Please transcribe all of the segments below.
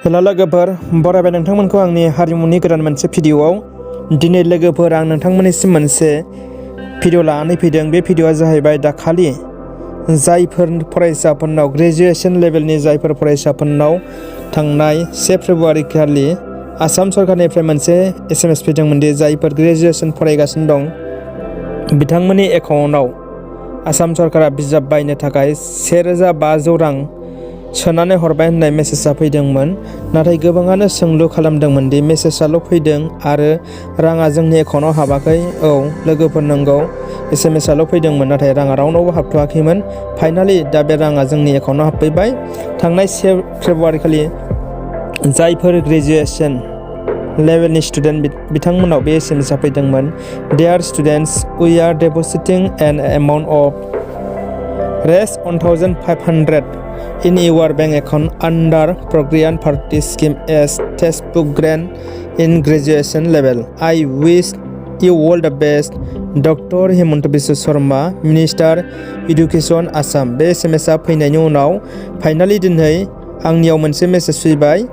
हेल' लोगोफोर, बरायबाय नोंथांमोनखौ आंनि हारिमुनि गोदान मोनसे भिडिअ'आव। दिनै लोगोफोर आं नोंथांमोननिसिम मोनसे भिडिअ' लानानै फैदों। बे भिडिअ'आ जाहैबाय दाखालि जायफोर फरायसाफोरनाव ग्रेजुएसन लेभेलनि जायफोर फरायसाफोरनाव थांनाय 1 फेब्रुआरि खालि आसाम सरकारनिफ्राय मोनसे SMS फैदोंमोन दि जायफोर ग्रेजुएसन फरायगासिनो दं बिथांमोननि एकाउन्टआव आसाम सरकारा बिजाब बायनो थाखाय 1500 रां सोनानै हरबाय होननाय मेसेजआ फैदोंमोन। नाथाय गोबाङानो सोंलु खालामदोंमोन दि मेसेजआल' फैदों आरो राङा जोंनि एकाउन्टआव हाबाखै। औ लोगोफोर, नंगौ, SMSआल' फैदोंमोन, नाथाय राङा रावनावबो हाबथ'वाखैमोन। फाइनालि दा बे राङा जोंनि एकाउन्टआव हाबफैबाय। थांनाय 1 फेब्रुआरि खालि जायफोर ग्रेजुएसन लेभेलनि स्टुडेन्ट बिथांमोनाव बे SMSआ फैदोंमोन। Dear students, we are depositing an amount of Rs1,500 in your bank account under Program Party Scheme as textbook grant in graduation level. I wish you all the best. Dr. Himanta Biswa Sarma, Minister Education, Assam. बे SMSआ फैनायनि उनाव finally दिनै आंनियाव मोनसे message फैबाय।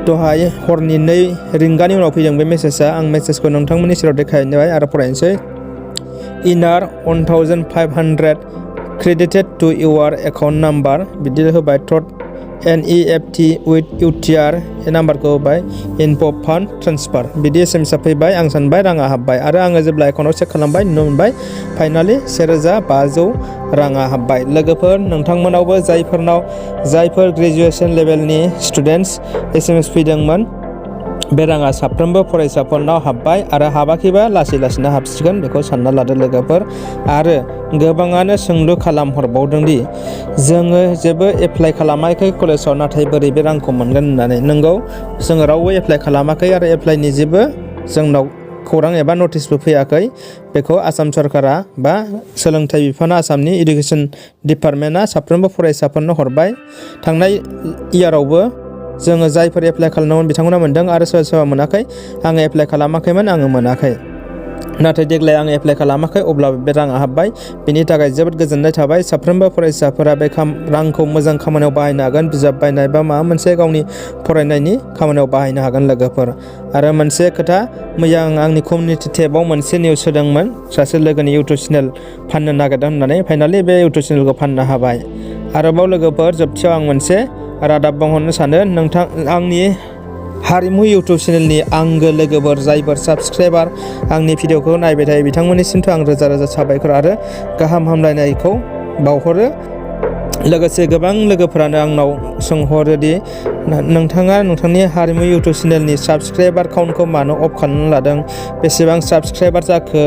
दहाय हरनि 2 रिंगानि उनाव फैदों बे मेसेजआ। आं मेसेजखौ नोंथांमोननि सेराव देखायबाय आरो फरायनोसै। Inner 1,500 credited to your account number बिदि होबाय। थ्रट NEFT with UTR नाम्बारखौ होबाय। info fund transfer बिदि SMSआ फैबाय। आं सानबाय राङा हाबबाय आरो आङो जेब्ला एकाउन्टआव चेक खालामबाय नुनो मोनबाय फाइनालि 1500 राङा हाबबाय। लोगोफोर, नोंथांमोनावबो जायफोर ग्रेजुएसन लेभेलनि स्टुडेन्टस SMS फैदोंमोन बे राङा साफ्रोमबो फरायसाफोरनाव हाबबाय आरो हाबाखैबा लासै लासैनो हाबसिगोन, बेखौ सानना लादो लोगोफोर। आरो गोबाङानो सोंलु खालामहरबावदों दि जोङो जेबो एप्लाइ खालामाखै कलेजाव, नाथाय बोरै बे रांखौ मोनगोन होननानै। नंगौ, जोङो रावबो एप्लाइ खालामाखै आरो एप्लाइनि जेबो जोंनाव खौरां एबा नटिसबो फैयाखै। बेखौ आसाम सरकारा बा सोलोंथाइ बिफाना, आसामनि इडुकेसन डिपार्टमेन्टआ साफ्रोमबो फरायसाफोरनो हरबाय। थांनाय इयारावबो जोङो जायफोर एप्लाइ खालामदोंमोन बिथांमोना मोनदों आरो सोरबा सोरबा मोनाखै। आङो एप्लाइ खालामाखैमोन, आङो मोनाखै। नाथाय देग्लाय आङो एप्लाइ खालामाखै, अब्लाबो बे राङा हाबबाय। बेनि थाखाय जोबोद गोजोननाय थाबाय। साफ्रोमबो फरायसाफोरा बे रांखौ मोजां खामानियाव बाहायनो हागोन, बिजाब बायनाय बा माबा मोनसे गावनि फरायनायनि खामानियाव बाहायनो हागोन लोगोफोर। आरो मोनसे खोथा, मैया आं आंनि कमिउनिटि टेबाव मोनसे निउस होदोंमोन सासे लोगोनि इउटुब चेनेल फाननो नागिरदों होननानै। फाइनालि बे इउटुब चेनेलखौ फाननो हाबाय। आरोबाव लोगोफोर, जोबथियाव आं मोनसे रादाब बुंहरनो सानो। नोंथां, आंनि हारिमु इउटुब चेनेलनि आंगो लोगोफोर जायफोर साबस्क्राइबार आंनि भिडिअखौ नायबाय थायो बिथांमोननिसिमथ' आं रोजा रोजा साबायखर आरो गाहाम हामलायनायखौ बावहरो। लोगोसे गोबां लोगोफोरानो आंनाव सोंहरो दि नोंथाङा नोंथांनि हारिमु इउटुब चेनेलनि साबस्क्राइबार काउन्टखौ मानो अफ खालामनानै लादों, बेसेबां साबस्क्राइबार जाखो,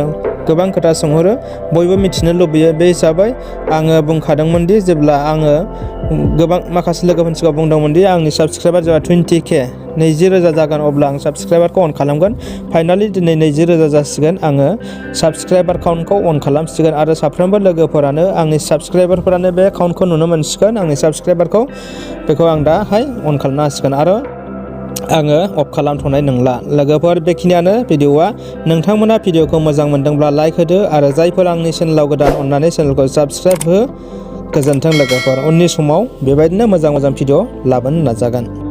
गोबां खोथा सोंहरो, बयबो मिथिनो लुबैयो। बे हिसाबै आङो बुंखादोंमोन दि जेब्ला आङो माखासे लोगोफोरनि सिगाङाव बुंदोंमोन दि आंनि साबस्क्राइबार जाबा 20K 20,000 जागोन अब्ला आं साबस्क्राइबारखौ अन खालामगोन। फाइनालि दिनै 20,000 जासिगोन, आङो साबस्क्राइबार काउन्टखौ अन खालामसिगोन आरो साफ्रोमबो लोगोफोरानो आंनि साबस्क्राइबारफोरानो बे काउन्टखौ नुनो मोनसिगोन, आंनि साबस्क्राइबारखौ। बेखौ आं दाहाय अन खालामनो हासिगोन आरो आङो अफ खालामथ'नाय नंला। लोगोफोर, बेखिनियानो भिडिअ'आ। नोंथांमोना भिडिअ'खौ मोजां मोनदोंब्ला लाइक होदो आरो जायफोर आंनि चेनेलाव गोदान अननानै चेनेलखौ साबस्क्राइब हो। गोजोन्थों लोगोफोर, उननि समाव बेबायदिनो मोजां मोजां भिडिअ' लाबोनो नाजागोन।